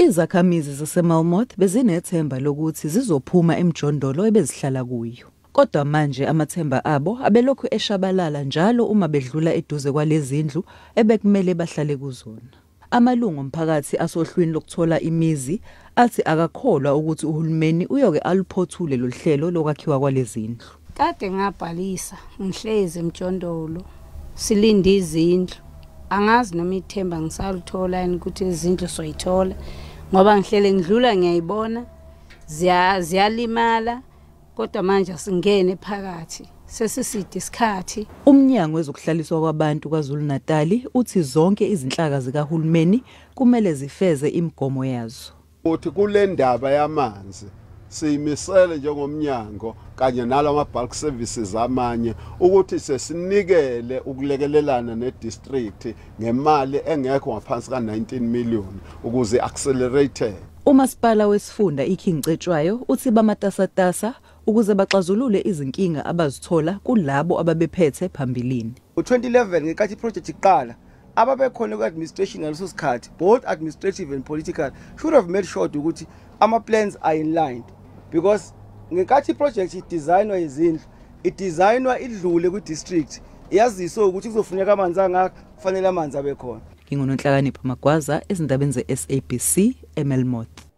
Izakhamizi zaseMelmoth bezinethemba lokuthi zizophuma emjondolo ebezihlala kuyo. Kodwa manje amathemba abo abelokhu eshabalala njalo uma bedlula eduze kwalezindlu ebekumele bahlale kuzona. Amalungu omphakathi asohlwini lokuthola imizi athi akakholwa ukuthi uhulumeni uyoke aluphothule lolu hlelo lokwakhiwa kwalezindlu. Kade ngabhalisa, ngihlezi emjondolo, silinde izindlu. Angazi noma ithemba ngisalithola yini ukuthi izindlu soyithola, ngoba ngihlele ngidlula ngiyayibona ziyalimala, kodwa manje asingene phakathi, sesiside isikhathi. Umnyango wezokuhlaliswa kwabantu KwaZulu-Natali uthi zonke izinhlaka zikahulumeni kumele zifeze imigomo yazo. Uthi kule ndaba yamanzi siyimisele njengomnyango kanye nalama bulk services amanye ukuthi sesinikele ukulekelelana nedistrict ngemali engekho ngaphansi ka-19 million ukuze accelerate. Umasipala wesifunda iKing Cetshwayo uthi bamatasatasa ukuze baxazulule izinkinga abazithola kulabo ababephethe phambilini. Ngo-2011, ngenkathi iproject iqala, ababekhona ku-administration ngaleso sikhathi, both administrative and political, should have made sure ukuthi ama-plans are in line, because ngenkathi iproject idesignwa izindlu, idesignwa idlule kwi-district, yaziswe ukuthi kuzofuneka amanzi angaka, kufanele amanzi abe khona. NginguNonhlakanipho Magwaza ezindabeni ze-SABC eMelmoth.